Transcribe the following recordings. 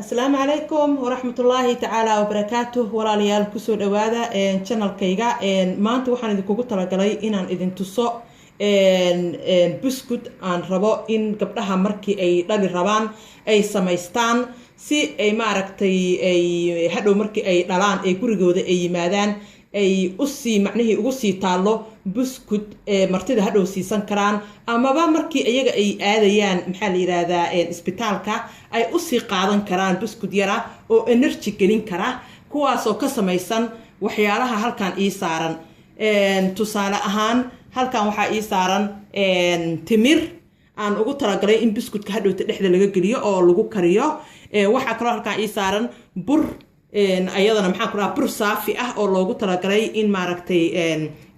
Asalaamu calaykum waraxmatullaahi tacaala wabarakaatuh. Walaalayaal, kusoo dhawaada channelkayga. Maanta waxaan idinkugu talagalay inaan idin tuso buskud aan rabo in gabdhaha markii ay dhali rabaan ay samaystaan, si ay maaragtay ay hadhow markii ay dhalaan ee gurigooda ay yimaadaan ay usii macnihii ugu sii taallo buskud martida hadhow siisan karaan, amaba markii iyaga ay aadayaan, maxaa la yidhaahdaa, isbitaalka ay usii qaadan karaan buskud yara oo energy gelin kara, kuwaasoo ka samaysan waxyaalaha halkan ii saaran. Tusaale ahaan, halkan waxaa ii saaran timir aan ugu talagalay in buskudka hadhowta dhexda laga geliyo oo lagu kariyo. Waxaa kaloo halkan ii saaran bur, ayadana maxaan ku dhaha, bur saafi ah oo loogu talagalay in maaragtay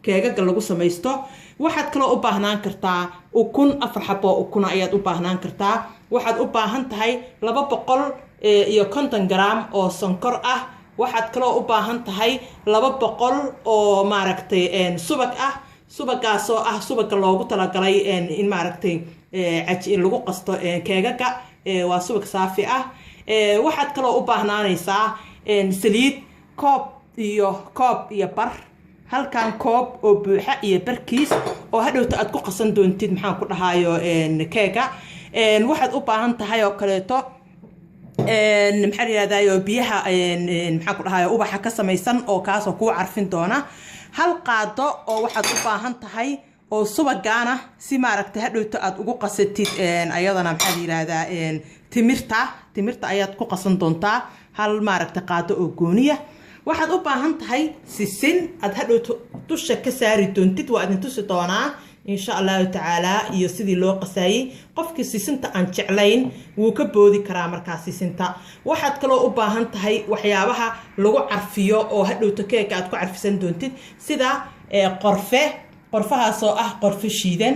keegaga lagu samaysto. Waxaad kaloo u baahnaan kartaa ukun, 4 xabo ukuna ayaad u baahnaan kartaa. Waxaad u baahan tahay 250 garaam oo sonkor ah. Waxaad kaloo u baahan tahay 200 oo maaragtay subag ah, subagaasoo ah subaga loogu talagalay in maaragtay lagu qasto keegaga, waa subag saafi ah. Waxaad kaloo u baahnaanaysaa saliid koob iyo koob iyo bar, halkan koob oo buuxa iyo barkiis, oo hadhowta aad ku qasan doontid, maxaan ku dhahayo, keega. Waxaad u baahan tahay oo kaleeto, maxaa la yihahdayo, biyaha, maxaan ku dhahayo, ubaxa ka samaysan oo kaasoo kuu carfin doona. Hal qaado oo waxaad u baahan tahay oo subagaana, si maaragtay hadhowta aad ugu qasatid ayadana, maxaa la yihahdaa, timirta ayaad ku qasan doontaa, hal maaragtay qaado oo gooniya. Waxaad u baahan tahay sisin aad hadhowto dusha ka saari doontid, waa idin tusi doonaa insha Allahu tacaala iyo sidii loo qasaayey. Qofkii sisinta aan jeclayn wuu ka boodi karaa markaa sisinta. Waxaad kaloo u baahan tahay waxyaabaha lagu carfiyo oo hadhowto keega aad ku carfisan doontid, sida qorfe, qorfahaasoo ah qorfe shiidan,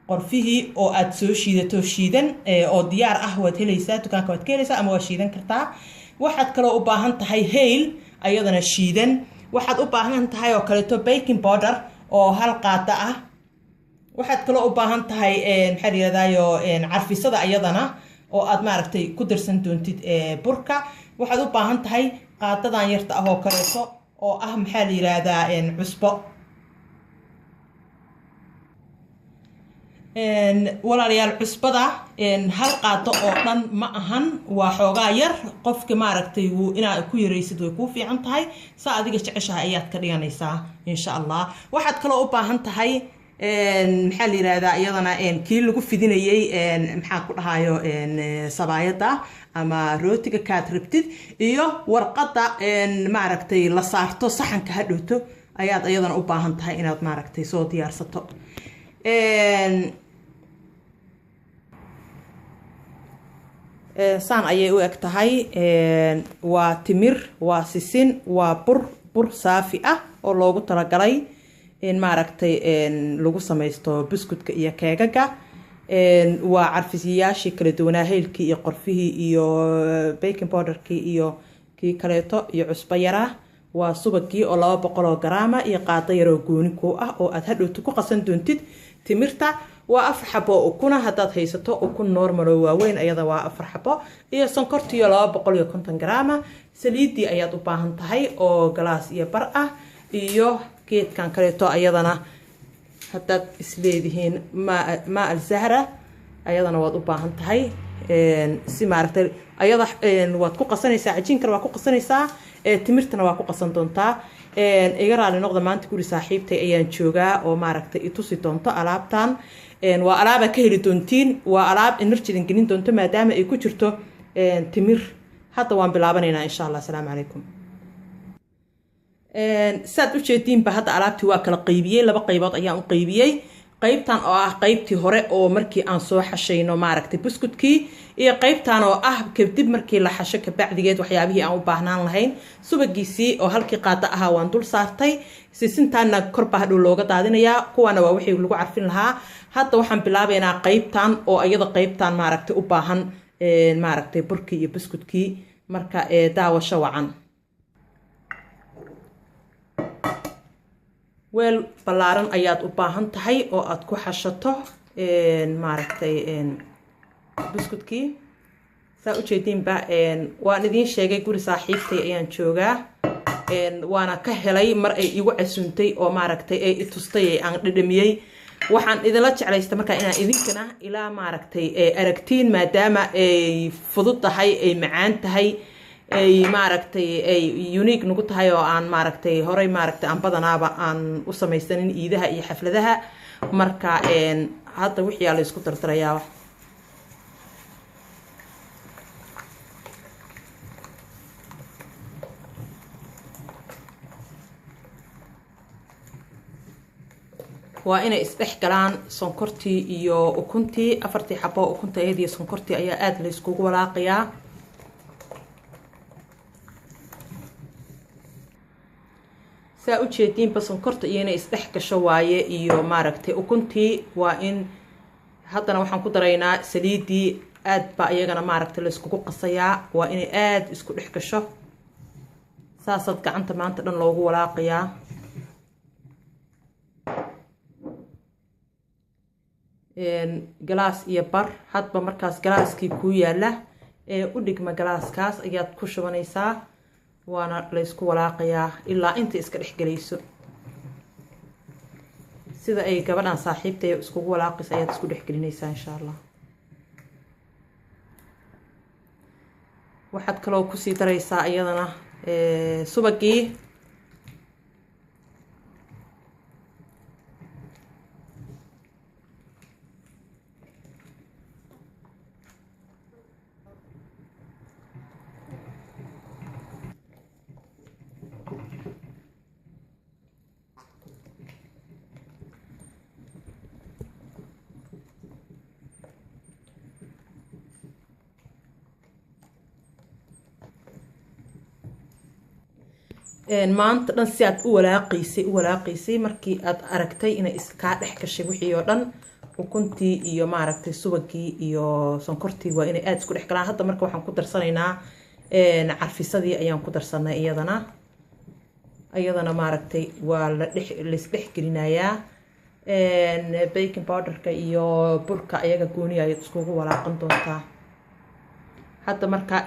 qorfihii oo aad soo shiidato shiidan oo diyaar ah waad helaysaa, dukaanka waad ka helaysaa ama waad shiidan kartaa. Waxaad kaloo u baahan tahay hayl ayadana shiidan. Waxaad u baahan tahay oo kaleeto baking powder oo hal qaada ah. Waxaad kaloo u baahan tahay, maxaa la yihahdayo, carfisada ayadana oo aad maaragtay ku darsan doontid burka. Waxaad u baahan tahay qaadadan yarta ah oo kaleeto oo ah, maxaa la yihahdaa, cusbo. Walaalayaal, cusbada hal qaado oo dhan ma ahan, waa xoogaa yar. Qofka maaragtay wuu inaad ku yaraysid way kuu fiican tahay, saa adiga jeceshahay ayaad ka dhiganaysaa insha Allah. Waxaad kaloo u baahan tahay, maxaa la yihahdaa, iyadana kii lagu fidinayey, maxaa ku dhahayo, sabaayadda ama rootiga kaad rabtid, iyo warqadda maaragtay la saarto saxanka hadhowto ayaad iyadana u baahan tahay inaad maaragtay soo diyaarsato. Saan ayay u eg tahay: waa timir, waa sisin, waa bur, bur saafi ah oo loogu talagalay in maaragtay lagu samaysto buskudka iyo keegaga, waa carfisiyaashii kala duwanaa, haylkii iyo qorfihii iyo baking powderkii iyo kii kaleeto iyo cusbo yaraa, waa subagii oo 200 garaama iyo qaado yaroo gooni kuu ah oo aad hadhowto ku qasan doontid timirta, waa 4 xabo ukuna haddaad haysato ukun normal oo waaweyn, ayada waa 4 xabo, iyo sonkortiyo 250 garaama. Saliiddii ayaad u baahan tahay oo galaas iyo bar ah, iyo geedkan kaleeto ayadana haddaad isleedihiin maa alzahra, ayadana waad u baahan tahay si maaragtay ayada waad ku qasanaysaa, cajiinkana waa ku qasanaysaa, timirtana waa ku qasan doontaa. Iga raali noqda, maanta guri saaxiibtay ayaan joogaa oo maaragtay itusi doonto alaabtan. Waa alaabaa ka heli doontiin, waa alaab energydan gelin doonto maadaama ay ku jirto timir. Hadda waan bilaabanaynaa insha Allah. Asalaamu calaykum. Saad ujeediinba, hadda alaabtii waa kala qaybiyey, laba qaybood ayaan u qaybiyey: qaybtan oo ah qaybtii hore oo markii aan soo xashayno maaragtay buskudkii, iyo qaybtan oo ah kadib markii la xasho kabacdigeed waxyaabihii aan u baahnaan lahayn. Subagiisii oo halkii qaada ahaa waan dul saartay, sisintaana korbaa hadhow looga daadinayaa, kuwaana waa wixii lagu carfin lahaa. Hadda waxaan bilaabaynaa qaybtan oo iyada qaybtan maaragtay u baahan maaragtay burkii iyo buskudkii. Marka daawasho wacan. Weel ballaaran ayaad u baahan tahay oo aad ku xashato maaragtay buskudkii. Saa ujeediinba, waan idiin sheegay, guri saaxiibtay ayaan joogaa, waana ka helay mar ay igu casuuntay oo maaragtay ay itustay ee aan dhadhamiyey. Waxaan idinla jeclaysta markaa inaan idinkana ilaa maaragtay aragtiin, maadaama ay fudud tahay, ay macaan tahay, ay maaragtay ay unique nagu tahay oo aan maaragtay horey maaragtay aan badanaaba aan u samaysanin iidaha iyo xafladaha. Marka hadda wixii aa la isku dardarayaa. Waa inay isdhex galaan sonkortii iyo ukuntii. Afartii xabo ukunta iyadiyo sonkortii ayaa aada la iskugu walaaqayaa. Saa ujeediinba, sonkorta iyo inay isdhex gasho waaye iyo maaragtay ukuntii. Waa in haddana waxaan ku daraynaa saliidii. Aad baa iyagana maaragtay la iskugu qasayaa. Waa inay aada isku dhex gasho. Saasaad gacanta maanta dhan loogu walaaqayaa. Galaas iyo bar, hadba markaas galaaskii kuu yaala ee u dhigma galaaskaas ayaad ku shubanaysaa, waana laysku walaaqayaa ilaa inta iska dhexgelayso. Sida ay gabadhan saaxiibtay iskugu walaaqaysa ayaad isku dhexgelinaysaa, insha Allah. Waxaad kaloo kusii daraysaa iyadana subagii. Maanta dhan si aad u walaaqaysay, u walaaqaysay, markii aad aragtay inay iskaa dhex gashay wixii oo dhan, ukuntii iyo maaragtay subagii iyo sonkortii, waa inay aada isku dhex galaan. Hadda marka waxaan ku darsanaynaa carfisadii ayaan ku darsanay iyadana. Iyadana maaragtay waa la dhex laisdhex gelinayaa. Baking powderka iyo burka ayaga gooni ayaad iskugu walaaqan doontaa. Hadda marka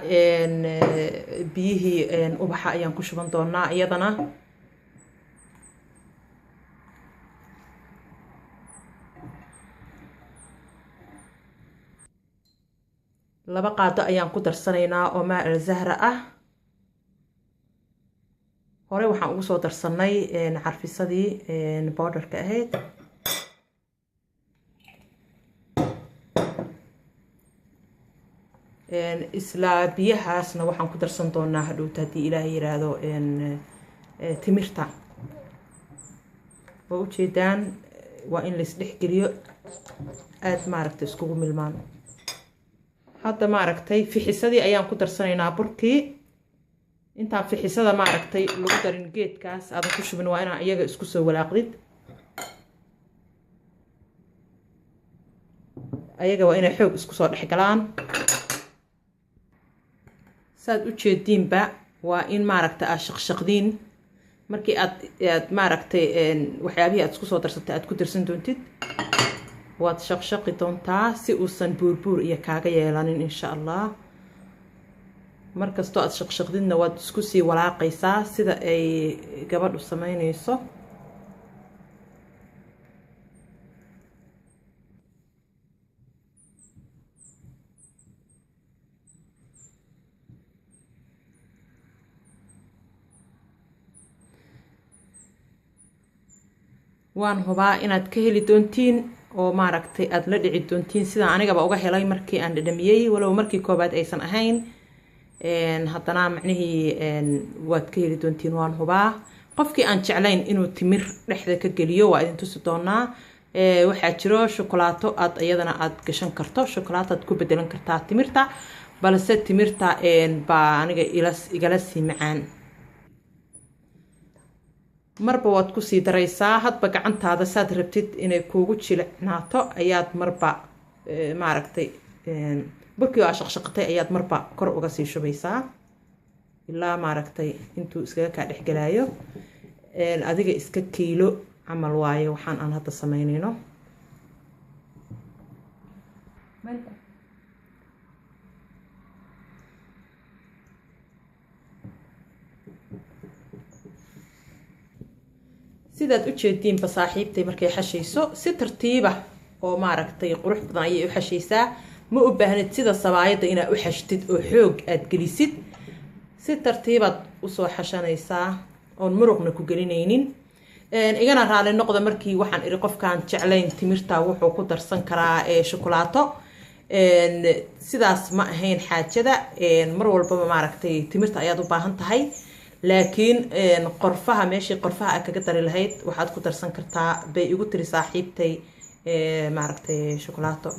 biyihii ubaxa ayaan ku shuban doonaa iyadana. 2 qaado ayaan ku darsanaynaa oo maa alzahra ah. Hore waxaan ugu soo darsanay carfisadii powderka ahayd. Isla biyahaasna waxaan ku darsan doonaa hadhowta, haddii Ilaahay yiraahdo, timirta. Waa ujeedaan, waa in laisdhex geliyo, aada maaragtay iskugu milmaan. Hadda maaragtay fixisadii ayaan ku darsanaynaa burkii. Intaan fixisada maaragtay lagu darin, geedkaas aadan ku shubin, waa inaa iyaga isku soo walaaqdid. Ayaga waa inay xoog isku soo dhexgalaan. Saad u jeediinba, waa in maaragtay aad shaqshaqdiin markii aad maaragtay waxyaabihii aad isku soo darsatay aad ku darsan doontid. Waad shaqshaqi doontaa si uusan buurbuur iyo kaaga yeelanin, insha Allah. Markastoo aad shaqshaqdidna waad isku sii walaaqaysaa sida ay gabadhu sameynayso. Waan hubaa inaad ka heli doontiin oo maaragtay aada la dhici doontiin, sidaan anigaba uga helay markii aan dhadhamiyey. Walow markii koobaad aysan ahayn, haddana macnihii waad ka heli doontiin, waan hubaa. Qofkii aan jeclayn inuu timir dhexda ka geliyo, waa idin tusi doonaa, waxaa jiro shukulaato aad iyadana aada gashan karto. Shukulaataad ku bedelan kartaa timirta, balse timirta baa aniga igala sii macaan. Marba waad kusii daraysaa hadba gacantaada saad rabtid inay kuugu jilicnaato ayaad marba maaragtay burkii oo aa shaqshaqatay ayaad marba kor uga sii shubaysaa ilaa maaragtay intuu iskaga kaa dhexgelaayo. Adiga iska kiilo camal waaye waxaan aan hadda sameynayno. Sidaad u jeediinba, saaxiibtay markay xashayso si tartiiba oo maaragtay qurux badan ayay u xashaysaa. Ma u baahnid sida sabaayadda inaad u xashtid oo xoog aad gelisid. Si tartiibaad usoo xashanaysaa oon muruqna ku gelinaynin. Igana raali noqda, markii waxaan iri qofkaan jeclayn timirta wuxuu ku darsan karaa shukulaato. Sidaas ma ahayn xaajada. Mar walbaba maaragtay timirta ayaad u baahan tahay, laakiin qorfaha, meeshii qorfaha aad kaga dari lahayd, waxaad ku darsan kartaa, bay igu tiri saaxiibtay, maaragtay shukulaato.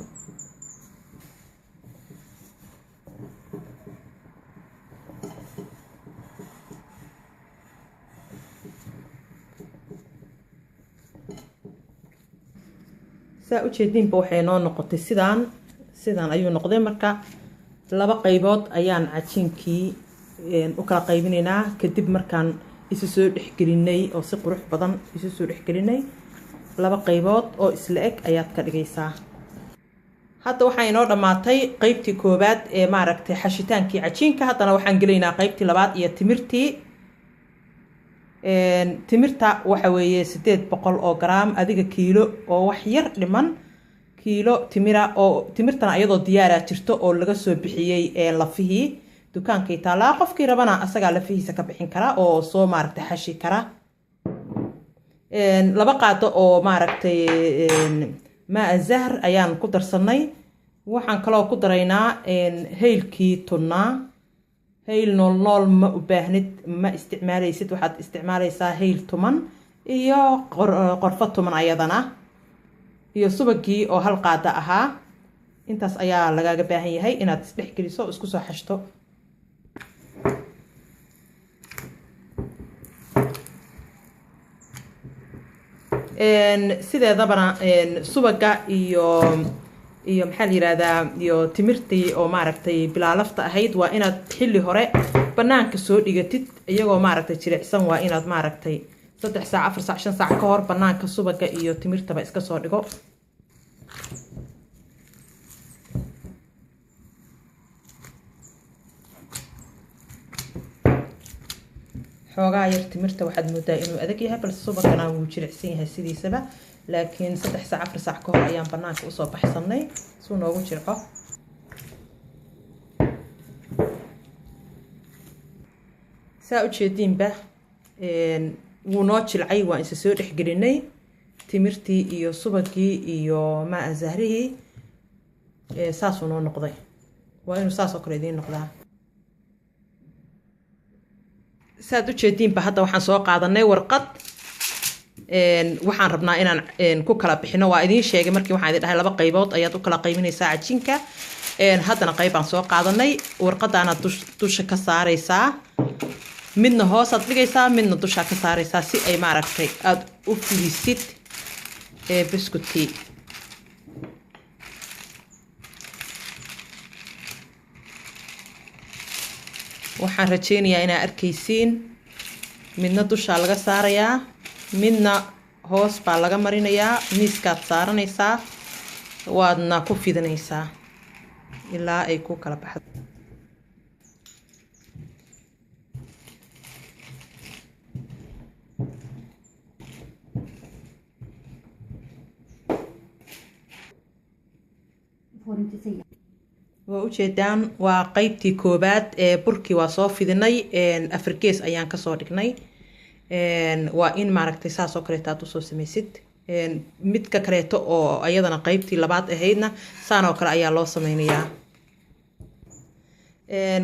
Saa ujeediinba, waxay noo noqotay sidaan. Sidaan ayuu noqday. Marka laba qaybood ayaan cajiinkii u kala qaybinaynaa. Kadib markaan isu soo dhexgelinay oo si qurux badan isu soo dhexgelinay, laba qaybood oo isla eg ayaad ka dhigaysaa. Hadda waxaa inoo dhammaatay qeybtii koowaad ee maaragtay xashitaankii cajiinka. Haddana waxaan gelaynaa qeybtii labaad iyo timirtii. Timirta waxa weeye 800 oo garaam, adiga kiilo oo wax yar dhiman, kiilo timira oo timirtana iyadoo diyaaraa jirto oo laga soo bixiyey lafihii, dukaankay taallaa. Qofkii rabana asagaa lafihiisa ka bixin kara oo soo maaragtay xashi kara. 2 qaado oo maaragtay maa zahr ayaan ku darsanay. Waxaan kaloo ku daraynaa haylkii tunnaa. Hayl nool nool ma u baahnid, ma isticmaalaysid. Waxaad isticmaalaysaa hayl tuman iyo qorfo tuman ayadana iyo subagii oo hal qaada ahaa. Intaas ayaa lagaaga baahan yahay inaad isdhex geliso oo isku soo xashto. Sideedabana subaga iyo maxaa la yihahdaa iyo timirtii oo maaragtay bilaalafta ahayd waa inaad xilli hore banaanka soo dhigatid iyagoo maaragtay jilicsan. Waa inaad maaragtay 3 saac, 4 saac, 5 saac ka hor banaanka subaga iyo timirtaba iska soo dhigo. Xoogaa yar timirta waxaad moodaa inuu adag yahay, balse subagana wuu jilicsan yahay sidiisaba, laakiin 3 saac, 4 saac ka hor ayaan banaanka usoo baxsanay suu noogu jirco. Saa ujeediinba, wuu noo jilcay. Waan isa soo dhexgelinay timirtii iyo subagii iyo maa zahrihii. Saasuu noo noqday. Waa inuu saas oo kale idiin noqdaa. Saad ujeediinba, hadda waxaan soo qaadanay warqad. Waxaan rabnaa inaan ku kala bixino. Waa idiin sheegay markii waxaan idin dhahay laba qaybood ayaad u kala qaybinaysaa cajiinka. Haddana qaybaan soo qaadanay. Warqadaanaad dusha ka saaraysaa, midna hoosaad dhigaysaa, midna dushaa ka saaraysaa, si ay maaragtay aada u fidisid biscuitkii. Waxaan rajeynayaa inaa arkaysiin. Midna dushaa laga saarayaa, midna hoos baa laga marinayaa. Miiskaad saaranaysaa, waadna ku fidinaysaa ilaa ay ku kala baxdo. Får inte säga. Waa ujeedaan, waa qeybtii koobaad ee burkii. Waa soo fidinay, afar gees ayaan kasoo dhignay. Waa in maaragtay saas oo kaleeto aad usoo samaysid. Midka kaleeto oo ayadana qeybtii labaad ahaydna saan oo kale ayaa loo sameynayaa.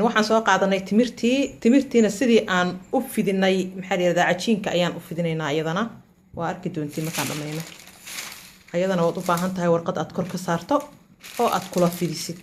Waxaan soo qaadanay timirtii. Timirtiina sidii aan u fidinay, maxaa la yihahdaa, cajiinka ayaan u fidinaynaa iyadana. Waa arki doontiin markaan dhameyno. Ayadana waad u baahan tahay warqad aad kor ka saarto oo aad kula fidisid.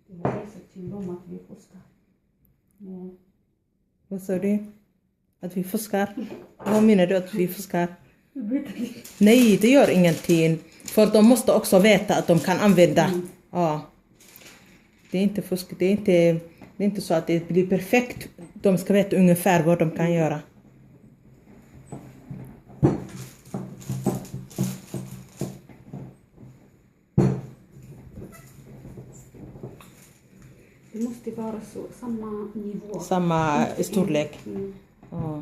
Det var det så synd om att vi fuskar. Ja. Vad sa du? Att vi fuskar? Vad menar du att vi fuskar? Nej, det gör ingenting. För de måste också veta att de kan använda. Ja. Det är inte fusk, det är inte så att det blir perfekt. De ska veta ungefär vad de kan göra. Det måste vara så, samma nivå. Samma storlek. Ja.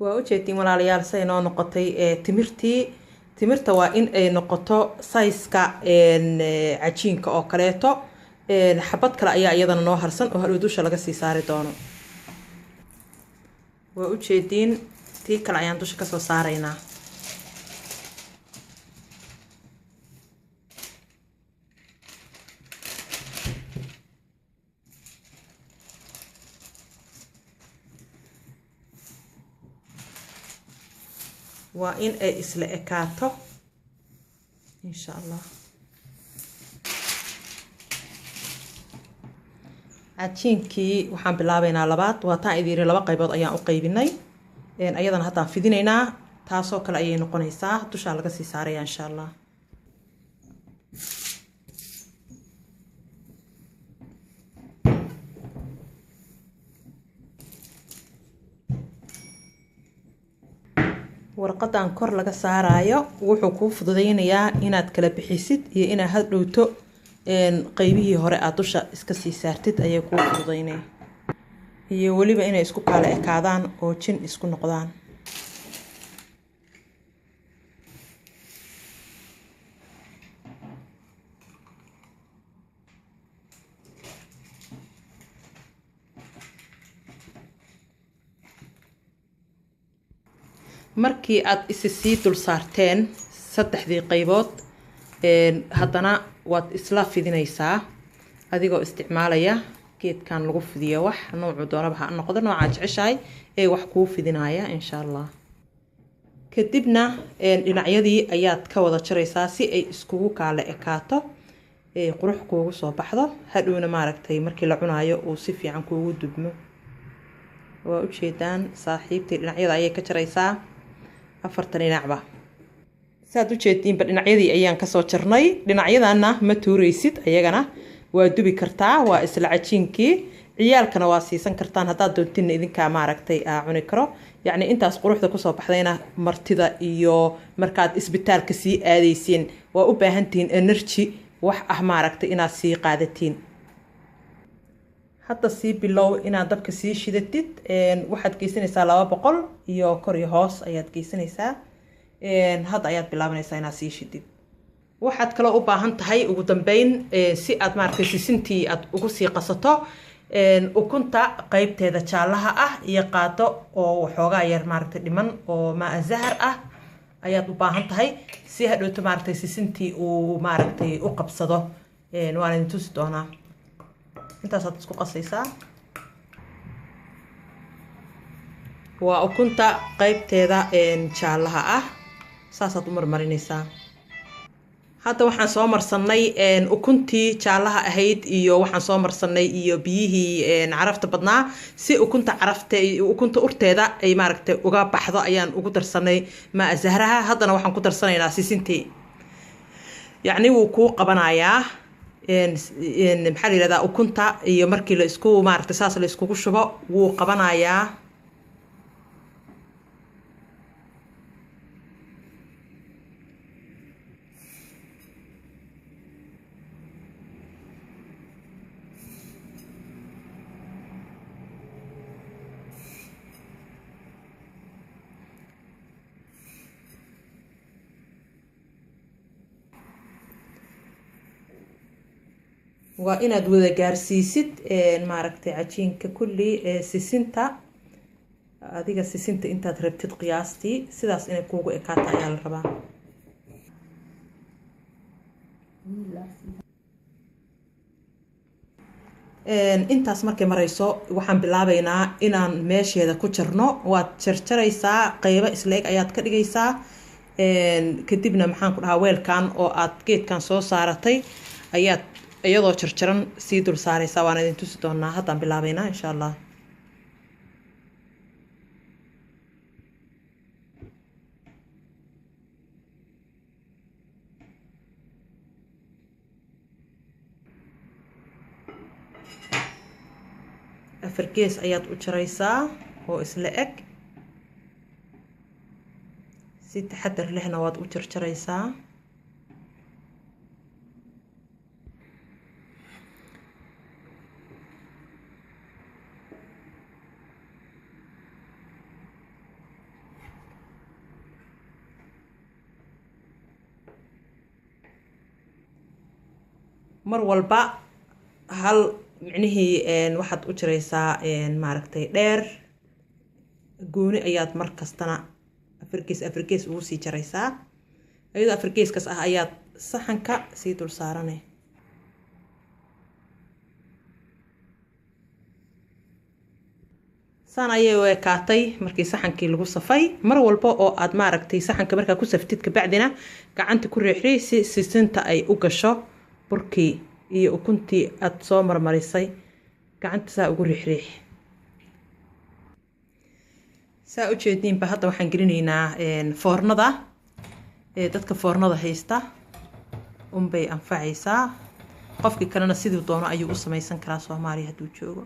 Waa ujeedin walaalayaal, say noo noqotay timirtii. Timirta waa in ay noqoto sayska cajiinka oo kaleeto. Xabad kale ayaa iyadana noo harsan oo hadhow dusha laga sii saari doono. Waa ujeediin, tii kale ayaan dusha kasoo saaraynaa. Waa in ay isla ekaato, insha Allah. Cajiinkii waxaan bilaabaynaa labaad. Waa taan idin yiri, laba qaybood ayaan u qaybinay. Ayadana haddaan fidinaynaa, taasoo kale ayay noqonaysaa. Dushaa laga sii saaraya, insha Allah. Warqadan kor laga saaraayo wuxuu kuu fududeynayaa inaad kala bixisid iyo inaad hadhowto qeybihii hore aad dusha iska sii saartid ayay kuu fududeynaya, iyo weliba inay isku kala ekaadaan oo jin isku noqdaan. Markii aad isi sii dul saarteen saddexdii qaybood, haddana waad isla fidinaysaa adigoo isticmaalaya geedkan lagu fidiyo. Wax noocu doonaba ha noqdo, noocaa jeceshahay ee wax kuu fidinaya, insha Allah. Kadibna dhinacyadii ayaad ka wada jaraysaa si ay iskugu kaala ekaato, qurux kuugu soo baxdo, hadhowna maaragtay markii la cunaayo uu si fiican kuugu dubmo. Waa ujeedaan, saaxiibtii dhinacyada ayay ka jaraysaa, afartan dhinacba. Saad ujeediinba, dhinacyadii ayaan kasoo jarnay. Dhinacyadana ma tuureysid, ayagana waa dubi kartaa, waa isla cajiinkii. Ciyaalkana waa siisan kartaan haddaad doontinna, idinkaa maaragtay aa cuni karo. Yacni intaas quruxda kusoo baxdayna, martida iyo markaad isbitaalka sii aadaysiin waa u baahantihiin energy wax ah maaragtay inaad sii qaadatiin. Hadda sii bilow inaad dabka sii shidatid. Waxaad geysanaysaa 200 iyo kor iyo hoos ayaad geysanaysaa. Hadda ayaad bilaabanaysaa inaad sii shidid. Waxaad kaloo u baahan tahay ugu dambeyn, si aad maaragtay sisintii aad ugu sii qasato, ukunta qeybteeda jaalaha ah iyo qaado oo waxoogaa yar maaragtay dhiman oo maa zahar ah ayaad u baahan tahay, si hadhowto maaragtay sisintii uu maaragtay u qabsado. Waan idin tusi doonaa. Intaasaad isku qasaysaa. Waa ukunta qeybteeda jaalaha ah, saasaad u marmarinaysaa. Hadda waxaan soo marsanay ukuntii jaalaha ahayd iyo waxaan soo marsanay iyo biyihii carafta badnaa. Si ukunta carafta, ukunta urteeda ay maaragtay uga baxdo ayaan ugu darsanay maa zahraha. Haddana waxaan ku darsanaynaa sisintii. Yacni wuu kuu qabanayaa, maxaa la yihahdaa, ukunta iyo markii la isku maaragtay saas la iskugu shubo wuu qabanayaa. Waa inaad wada gaarsiisid maaragtay cajiinka kulli sisinta. Adiga sisinta intaad rabtid qiyaastii sidaas inay kuugu ekaato ayaa la rabaa. Intaas markay marayso, waxaan bilaabaynaa inaan meesheeda ku jarno. Waad jarjaraysaa, qeybo isla eg ayaad ka dhigaysaa. Kadibna maxaan ku dhahaa, weelkan oo aad geedkan soo saaratay ayaad Iyadoo jarjaran sii dul saaraysaa, waan idin tusi doonaa. Haddaan bilaabaynaa, insha Allah. Afar gees ayaad u jaraysaa oo isla eg, si taxadar lehna waad u jarjaraysaa. Mar walba hal micnihii waxaad u jaraysaa, maaragtay, dheer gooni ayaad mar kastana afargees afargees ugu sii jaraysaa. Iyadoo afargeeskaas ah ayaad saxanka sii dul saaranay. Saan ayay u ekaatay markii saxankii lagu safay. Mar walba oo aad, maaragtay, saxanka markaa ku saftid, kabacdina gacanta ku riixriix si sisinta ay u gasho burkii iyo ukuntii aada soo marmarisay. Gacanta saa ugu riixriix. Saa ujeediinba, hadda waxaan gelinaynaa foornada. Dadka foornada haysta unbay anfacaysaa, qofkii kalena siduu doono ayuu u samaysan karaa Soomaaliya hadduu joogo.